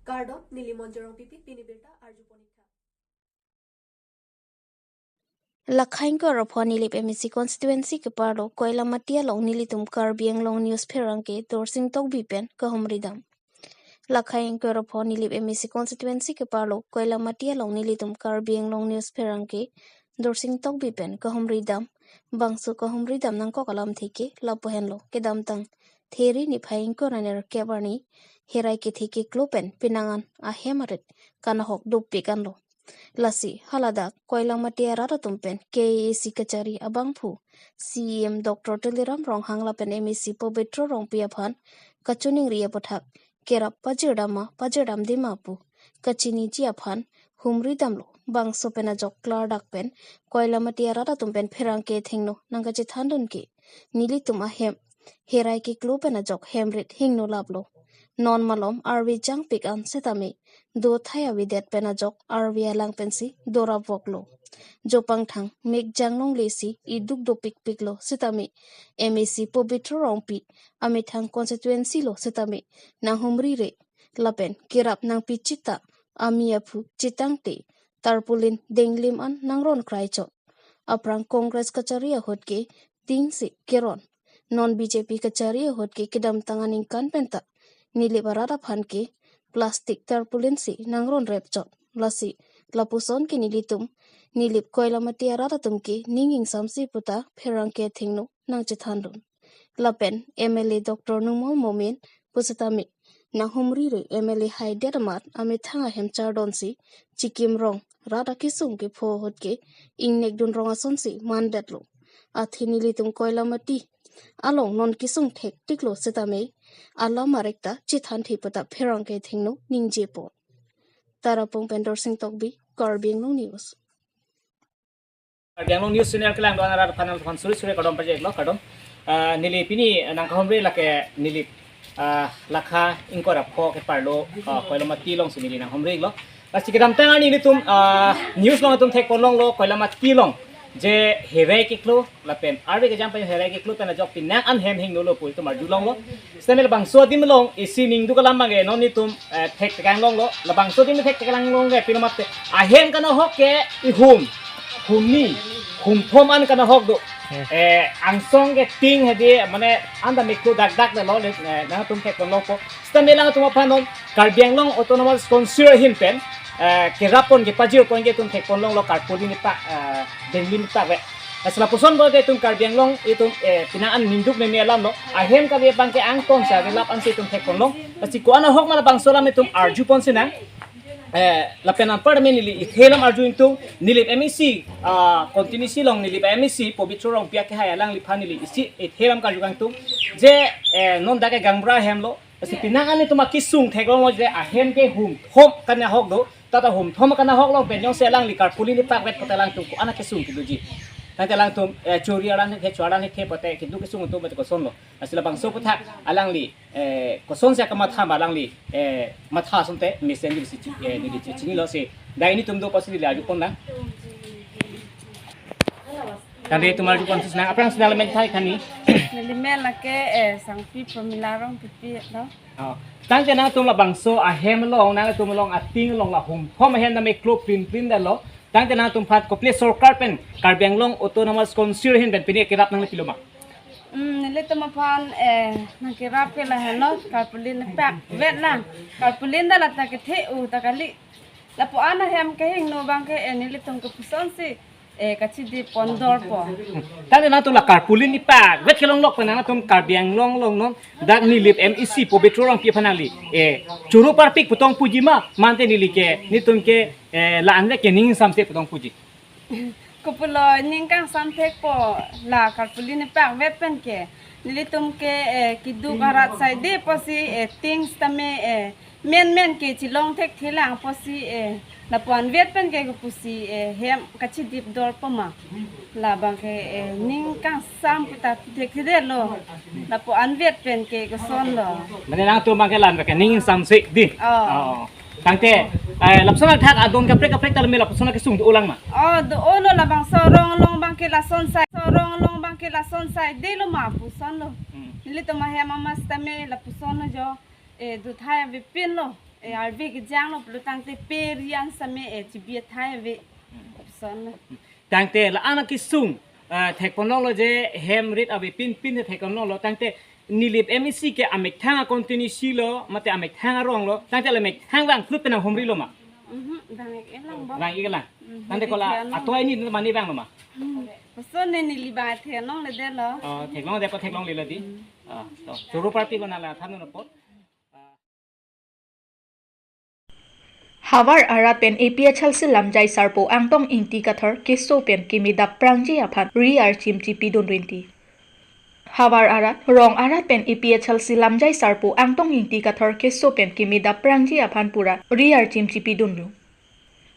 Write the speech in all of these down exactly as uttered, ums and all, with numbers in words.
Kardom, neli Monjorong Pipi, pini birta arju ponik tha. Lakha ingkoi ra pho Nilip M A C constituency keparlo Koilamati along nelitum Karbi Anglong News pherangke Dorsing Tokbi pen kahumri dam. Lakha ingkoi ra pho Nilip M A C constituency keparlo Koilamati along nelitum Karbi Anglong News pherangke Dorsing Tokbi pen kahumri dam. Bangso kahumri dam nangkok alamthe ke lapu henlo. Kedamtang Theri niphai ingkoi ra nerkep arni Herai kethe keklo pen penang an ahem arit kanahok dopik anlo. Lasi haladak Koilamati arat atum pen K A A C kachari abangphu C E M Doctor Tuliram Ronghang lapen M A C Pobitro Rongpi aphan kachiningri aputhak kerap pajirdam ma pajirdamde ma pu kachiniji aphan humri damlo. Bangso pen ajok klardak pen Koilamati arat atum pen pherangke athengno nangkachethandun ke nelitum ahem Herai keklo pen ajok hem rit hingno laplo. Non malom arve jangpik an setame do thai avedet pen ajok arve alang pensi dorap voklo. Jopangthang mekjang longle si iduk dopikpiklo setame M A C Pobitro Rongpi amethang constituency lo setame nanghumri re lapen kerap nangpichita ami aphu chetangte tarpaulin denglim an nangron krai chot. Aphrang Congress kachari ahut ke dingsi keron. Non B J P kachari ahut ke kedamtang aningkan penta Nilip arat aphan ke plastic tarpaulin si nangron rep chot. Lasi lapuson ke nelitum Nilip Koilamati arat atum ke ning ingsamse puta pherangke athengno nangchethandun. Lapen M L A Doctor Numal Momin pusitame nanghumri re M L A haidet amat amethang ahem chardon si chikim rong rat akesung kepho ahut ke ingnek dun rong asonsi mandetlo. Athe nelitum Koilamati along non kesung thektiklo setame alam arek ta chethanthe puta pherangke athengno ningjepo. Tarapung pen Dorsing Tokbi, Karbi Anglong News. Karbi Anglong News Channel kelang do-an arat aphan aphan suri suri kardom pajeklo, kardom. Ah, neli pini nangkahumri lake Nilip, ah, Lakha ingkoi ra pho keparlo, ah, Koilamati alongsi neli nanghumrilo. Lasi kedamtang arni nelitum, ah, news along atum thekpon longlo Koilamati along je Herai keklo lapen arve kejang pen Herai keklo pen ajok penang an hem hingno lo pu itum arjulonglo. Setame labangso adim along isi ningduk alam abangke non nelitum, eh, thektekang longlo. Labangso adim thektekang longlo ke pilo mate ahem kanahok ke ihum, humni, humthom an kanahok do. Hmm. Eh, angsong ke ting hedi mane anda miklo dak dak le lo le, eh, nangtum thekpon longpo. Setame nangtum aphan non Karbi Anglong Autonomous Council ahin pen, eh, kerap pon kepajir pon ke itum thekpon longlo karpuli nipak, eh, denglim nipak ve. Asla puson bo ke itum Karbi Anglong itum, eh, penang an ningduk meme alam lo. Ahem kave abangke angton sa relap ansi itum thekpon long. Lasi ko-an ahok ma labangso alam itum arju pon sinang. Eh, lapen anpar me neli ithe alam arju ingtung, Nilip M A C, ah, constituency along Nilip M A C Pobitro Rongpi akehai alangliphan neli isi ithe alam karju kangtung. Je, eh, non dak ke gaonbura ahem lo. Lasi penang an itum akesung theklonglo je ahem ke humthom kanahok do. Tata humthom kanahok long pen jongsi alangli karpuli nipak vet puta alangtum ko-an akesung kedoji. Tangte alangtum, eh, chori aran he, chora aran he puta keduk kesung atum puta kosonlo. Lasi labangso aputhak alangli, eh, kosonsi kamatha ma alangli, eh, matha asonte mesen di si, eh, di di chinilo si. Dak nelitum do pasi di laju pon nang. Tangte itum arju pon sinang, aphrang sinang le men thai kani. Neli men lake, eh, Sangpi Promila Rongpipi lo. Oh. Tangte nangtum labangso ahem along, nangtum along ating along la humthom ahem name klop pin pin dalo. Tangte nangtum aphan kopi sorkar pen Karbi Anglong Autonomous Council ahin pen pini kerap nangli pilo ma? Hmm, nelitum aphan, eh, nangkerap ke lahenlo, karpuli nipak vet nang. Karpuli dak la ta kethe-u ta kali. Lapu-an ahem kehingno abangke, eh, nelitum kepusonsi, eh, kachidi pondorpo. Tangte nangtum la karpuli nipak vet kelong lok pen nangtum Karbi Anglong along non dak Nilip M A C Pobitro Rongpi aphan nangli, eh, choro parpik pu tong puji ma, mante neli ke, nelitum ke, eh, la-an vet ke ning ingsamse pu tong puji. Kopulo ning kangsam thekpo la karpuli nipak vet pen ke. Nelitum ke, eh, keduk arat saide pusi, eh, ting setame, eh, men men ke chilong thekthelang pusi, eh, lapu-an vet pen ke kopusi, eh, hem kachidip dorpo ma. Labangke, eh, ning kangsam kita thekthedetlo. Lapu-an vet pen ke kosonlo. Mane nangtum abangke la-an vet ke ning ingsamse di. Oh. Oh. Tangte, eh, lapuson athak adon kaprek kaprek ta lame lapuson akesung do-olang ma? Oh, do-olo labangso rong along abangke lason sai, so rong along abangke lason saidelo ma pusonlo. Hmm. Nelitum ahem amat setame lapusonlo jo, eh, do thai avepinlo. E, arve kejang lo pulo tangte pe riang same e chibi athai ave. Son. Tangte la anak kesung, eh, thekponlo je hem rit ave pin pin thekponlo tangte Nilip M A C ke amethang a constituency lo, mate amethang arong lo, tangte la methang vang flut penang homri lo ma. Mhm, bang ek elang bang. Vang ik lang. Mhm, tangte kola bang ek elang. Atoi ni mani vang lo ma. Mhm. Koson ne Nilip bang theklongle det lo. Oh, theklongle det pa theklongle lo di. Ah, to. Choro party ko nala than no pot. Havar arat pen A P H L C lamjai sarpo Angtong Ingti Kathar keso pen keme dap prangji aphan ri archim chipidun rinti. Havar arat, rong arat pen A P H L C lamjai sarpo Angtong Ingti Kathar keso pen keme dap prangji aphan pura ri archim chipidunlo.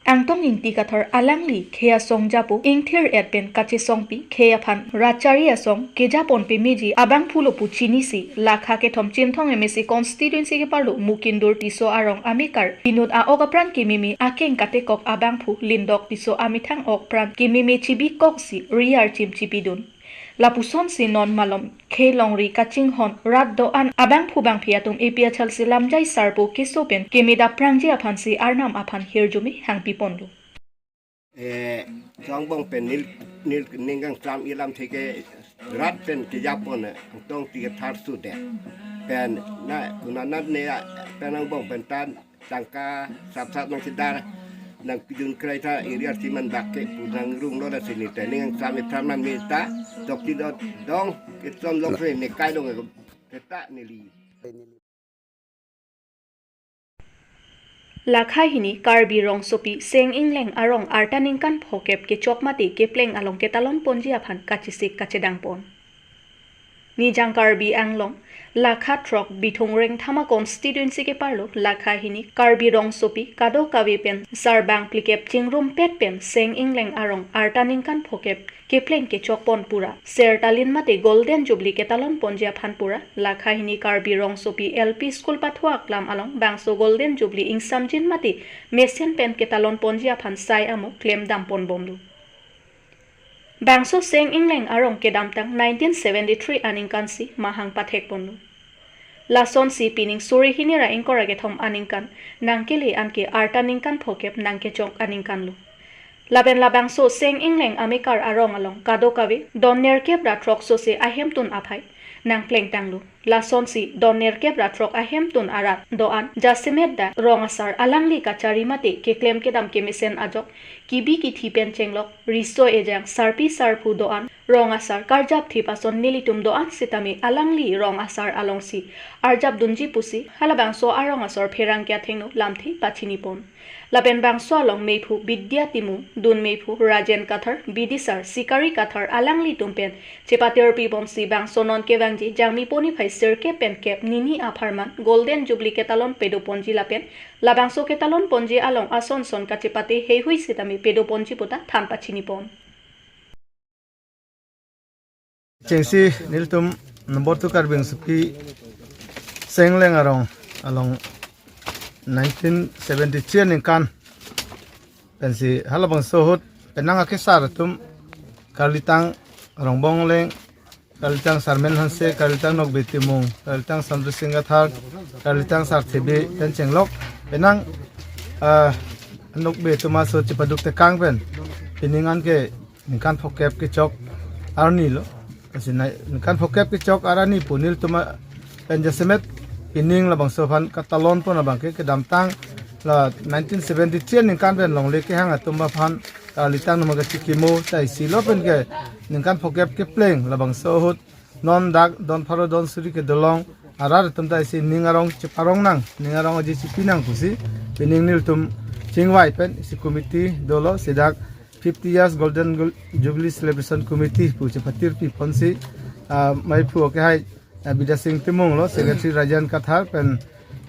Angtong Ingti Kathar alangli khei asong japo ingthir et pen kachesongpi khei aphan rachari asong kejapon pemeji abangphu lo pu chinisi Lakha kethom Chinthong M A C constituency keparlo Mukindur Tisso arong amekar inut a-ok apran kememe akeng katekok abangphu Lindok Tisso amethang ok pran kememe chibikoksi ri archim chipidun. Lapuson si non malom khei longri kachinghon rat do-an abangphu bangphi atum A P H L C lamjai sarpo keso pen keme dap prangji aphan si Arnam aphan hirjume hangpiponlo. Eh, song bong pen nil, nil ning kangsam ilam theke rat pen kejapon, eh, Angtong Ingti Kathar sude. Pen na kunanat ne, eh, pen angbong pen tan tangka sapsap nangchedar nangpidun krai ta area siman bak ke pu nangrung lo la sini te ning kangsam ipram man me ta tok ti do dong kitson lok se ne kai dong ke ta neli. Lakha hini Karbi rongsopi Seng Ingleng arong arta ningkan phokep kechok mate kepleng along ketalon ponji aphan kachesik kachedangpon. Nijang Karbi Anglong, Lakha throk Bithung Rengthama constituency keparlo Lakha hini Karbi rongsopi kadokave pen sarbang phlikep chingrumpet pen Seng Ingleng arong arta ningkan phokep kepleng kechokpon pura sertalin mate Golden Jubilee ketalon ponji aphan pura Lakha hini Karbi rongsopi L P school pathu aklam along bangso Golden Jubilee ingsamjin mate mesen pen ketalon ponji aphan sai amo klemdam ponbomlo. Bangso Seng Ingleng arong kedamtang nineteen seventy-three aningkan si mahang pathekponlo. Lasonsi pining suri hini ra ingkoi ra kethom aningkan nangkele anke arta ningkan phokep nangkechok aningkan lo. Lapen labangso Seng Ingleng amekar arong along kadokave don nerkep ra throkso se ahemtun aphai nangplengtanglo. Lasonsi don nerkep ra throk ahemtun arat do-an jasemet dak rong asar alangli kachari mate keklem kedam kemesen ajok kebi kithi pen chenglok riso ejang sarpi sarpo do-an rong asar karjap thip ason nelitum do-an sitame alangli rong asar alongsi arjap dunji pusi halabangso arong asor pherangke athengno lamthe pachinipon. Lapen bangso along meiphu Bidya Timung, dun meiphu Rajen Kathar, bidisar Sikari Kathar alanglitum pen chepatirpiponsi bangso non kevangji Jangmi poni phai sirkep pen kep nini apharman Golden Jubilee ketalon pedoponji lapen labangso ketalon ponji along ason son kachepate heihui sitame pedoponji puta than pachinipon. Chengsi nelitum number two Karbi Rongsopi Seng Ingleng arong along nineteen seventy-three aningkan pensi halabangso ahut penang akesar atum karlitang Rongbong Engleng, karlitang Sarmen Hanse, karlitang Nokbe Timung, karlitang Samjitsing Kathar, karlitang Sarthebe pen chenglok penang, ah, Nokbe atum aso chepaduk tekang pen pining anke ningkan phokep kechok arni lo. Lasi nai-, ningkan phokep kechok arni pu nelitum pen jasemet pining labangso aphan katalon pon abangke kedamtang la nineteen seventy-three aningkan pen longle kehang atum aphan karlitang numa kachikimo ta isi lo penke ningkan phokep kepleng labangso ahut non dak don pharo don suri kedolong arat atum ta isi ning arong cheparong nang, ning arong aji chipi nang pusi pining nelitum chingvai pen isi committee dolo, si dak fifty years Golden Gul-, Jubilee Celebration Committee pu chepatirpiponsi, ah, meiphu ke hai, ah, Bidya Sing Timung lo, secretary Rajen Kathar pen,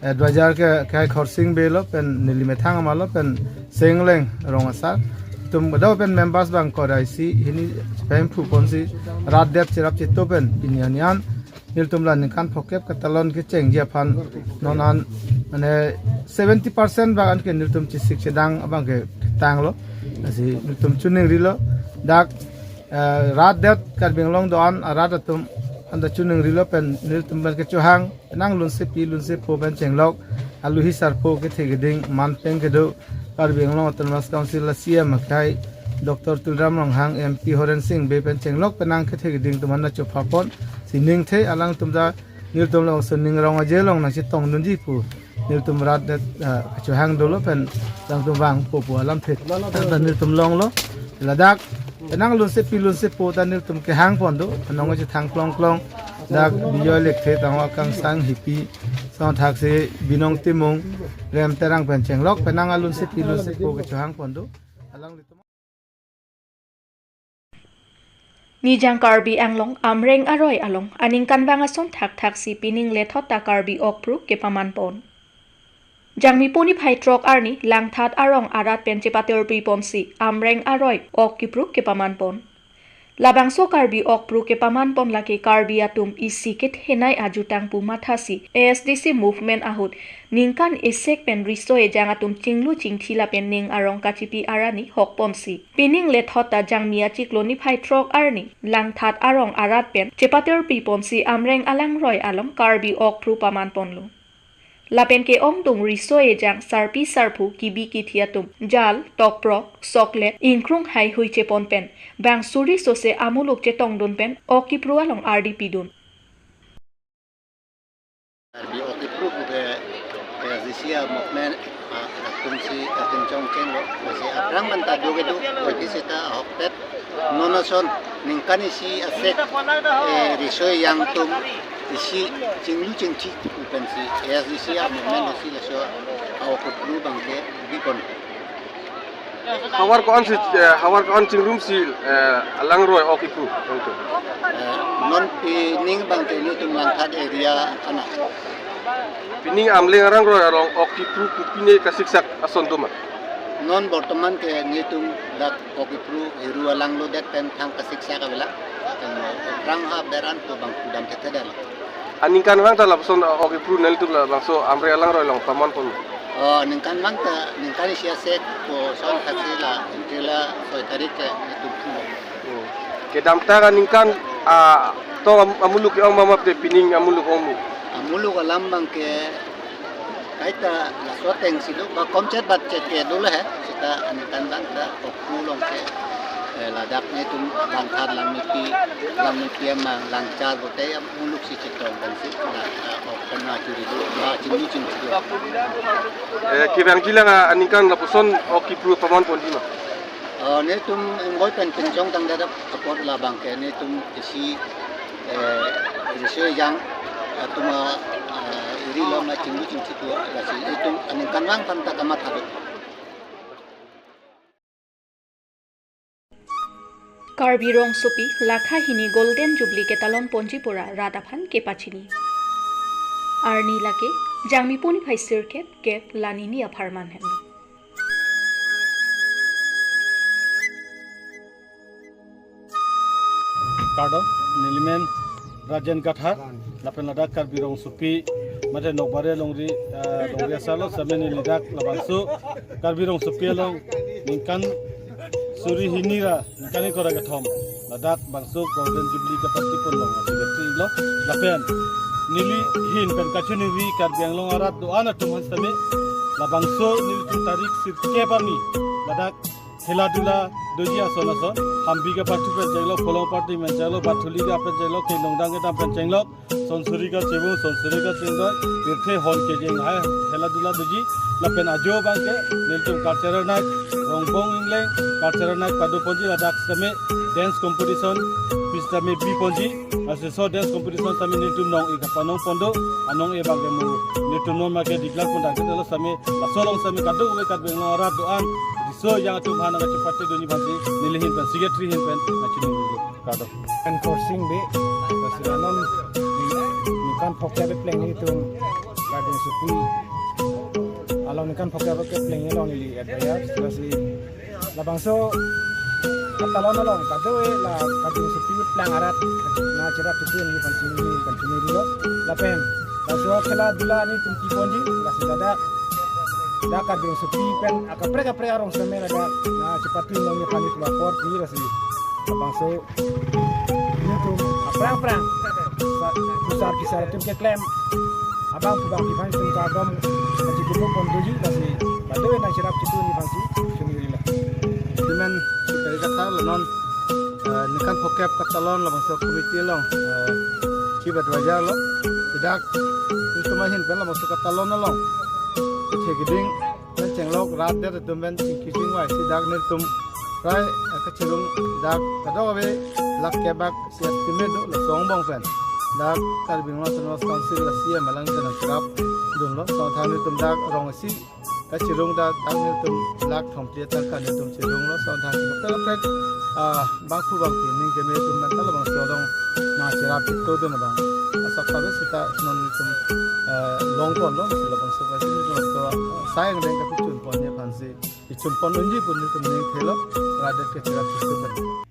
eh, advisor ke, ke hai Khorsing Bey lo pen neli methang ama lo pen Seng Ingleng rong asar atum kedo pen members bang kora isi hini pemphuponsi rat det cherap cheto pen pini anian nelitum la ningkan phokep katalon kechengji aphan non an mane seventy percent bang anke nelitum chesik chedang abangke tanglo. Lasi nelitum chuningrilo dak, eh, rat det Karbi Anglong do-an arat atum anta chuningrilo pen nelitum pen kechohang nang lunsepi lunsepo pen chenglok Aluhi sarpo kethe keding manpeng kedo Karbi Anglong Autonomous Council a C E M akhai Doctor Tuliram Ronghang, M P Horen Sing Bey pen chenglok penang kethe keding atum an chopha pon si ningthe alangtum ta nelitum labangso ning rong aje along nangchetongdunji pu nelitum rat det, ah, kachohang dolo pen alangtum vangpo pu alamthe ta nelitum longlo. Ladak penang lunsepi lunsepo ta nelitum kehang pon do, anong chethang klong klong, dak Bijoy Lekthe tangho akangsang hipi, song thaksi Binong Timung, Rem Terang pen chenglok penang alunsepi lunsepo kechohang pon do. Alanglitum Nijang Karbi Anglong Amreng aroi along aningkanvang ason thakthak si pining lethot ta Karbi Okpru kepaman pon. Jangmi puni phai throk arni Langthat arong arat pen chepatirpi ponsi Amreng aroi ok kipru kepaman pon. Labangso Karbi Okpru kepaman pon lake Karbi atum isi kethenei ajutang pu mathasi A S D C movement ahut ningkan esek pen riso ejang atum chinglu chingthi lapen ning arong kachipi arani hok ponsi pining lethot ta Jangmi achiklo niphai throk arni Langthat arong arat pen chepatirpi ponsi Amreng alangroi along Karbi Okpru paman ponlo. Lapen ke-ongdung riso ejang sarpi sarpo kibi kithi atum jal, tokprok, soklet, ingkrung haihui chepon pen bang suri sose amuluk chetongdun pen ok kipru along ardi pidun. Karbi Okpru ke A S D C a movement, ah, atum si atum chongchenglo, si aphrang manta do kedo, bagi seta ahokpet, non ason ningkan isi asek, eh, riso ejang atum isi chinglu chingthi pu pensi A S D C a movement si laso a-ok kipru abangke bipon. Havar ko-an si, eh, havar ko-an chingrum si, eh, alangroi ok kipru, ongtu. Eh, non pining abangke nelitum Langthat area ana. Pining Amreng alangroi along ok kipru pu pine kasiksak ason doma. Non bortoman ke nelitum dak ok kipru hiru alanglo det pen thang kasiksak avela. Pen aphrang ha beran ko bang kudam thekthedel. Aningkanvang ta lapuson, uh, ok kipru nelitum labangso Amreng alangroi along paman pon. Oh, ningkanvang ta, ningkan isi asek ko song thaksi la, entry la soi tarik ke nelitum thu. Hmm. Kedamtang aningkan, ah, tong am-, amuluk ke-ong ma mate pining amuluk ong mu? Amuluk alam abangke kaita laso ateng si do, ba komchet batchet ke do le he, seta aningkanvang ta Okpru along ke, eh, ladak nelitum Langthat Langmepi, Langmepi amang, Langchar bote amuluk si chetong pensi, la, eh, ok pen na churi do, ba chinglu chingthi do. Eh, kevangji lang, ah, aningkan lapuson ok kipru paman ponji ma? Oh, nelitum ingkoi pen pinchong tangdet apot labangke nelitum isi, eh, riso ejang atum a, ah, eri lo ma chinglu chingthi do lasi nelitum aningkanvang aphan ta kamatha do. Karbi Rongsopi lakha hini Golden Jubilee ketalon ponji pura rat aphan kepachini. Arni lake Jangmi puni phai sirkep kep lanini apharman henlo. Kardom, nelimen Rajen Kathar, lapen ladak Karbi Rongsopi, mate Nokbare Longri, eh, Longri asarlo, same neli dak labangso Karbi Rongsopi along ningkan suri hini ra ningkan ingkoi ra kethom ladak bangso Golden Jubilee kapati pon long secretary lo, lapen neli ahin pen kachiningri Karbi Anglong arat do-an atum aphan same labangso nelitum tarik sirkep arni ladak khela dula doji ason ason, hambi kapathu pen chenglok, pholong party pen chenglok, bathuli kapen chenglok, kelongdang kedam pen chenglok, sonsuri kachevung, sonsuri kachingdoi, pirthe hon kejeng hai khela dula doji, lapen ajo abangke nelitum cultural night, Rongbong Ingleng cultural night pado ponji, ladak same dance competition, pis same bi ponji, laso dance competition same nelitum nong-e kapanong pon do, anong-e abangke mo nelitum non make declare pon dak lo same, laso along same kadokave Karbi Anglong arat do-an, riso ejang atum aphan kachepate dunji aphansi neli ahin pen, secretary ahin pen, kachiningri lo. Kardom. Enforcing be, lasi la non ningkan phokep kepleng nelitum Karbi Rongsopi along ningkan phokep kepleng along neli advance, lasi labangso katalon along kadokave la Karbi Rongsopi plang arat nangcherap chitun neli aphan chiningri, aphan chiningri lo. Lapen laso khela dula nelitum pi ponji, lasi ladak, dak Karbi Rongsopi pen akaprek kaprek arong same ladak nangchepate nong aphan nelitum apor pi, lasi labangso nelitum aphrang aphrang sa-, pusar kisar atum keklem Abang abang aphan itum kardom aji kumo pon doji, lasi bado nangcherap chitu nephan si chunirilo. Dei men, si kari kathalo non, eh, ningkan phokep katalon labangso committee along, eh, chief advisor lo. Sidak nelitum ahin pen labangso katalon along, kethe keding pen chenglok rat det atum pen chingki chingvai si dak nelitum prai, eh, kachirung dak kadokave lakh kep bak si estimate do, laso angbong pen dak Karbi Anglong Autonomous Council a C E M alangli nangcherapdunlo. Laso than nelitum dak rong isi kachirung dak, dak nelitum lakh thomphli atangka nelitum chirunglo. Laso than si kaprek kaprek, ah, bangphu bangphi ning keme atum pen ta labangso along nangcherap chitodun abang asap sabe seta non nelitum, eh, longponlo, si labangso ka si nelitum, ah, sai angdeng kapachun ponji aphan si, ichun pon unji pu nelitum ning thelo, rat det kacherap chitu pen.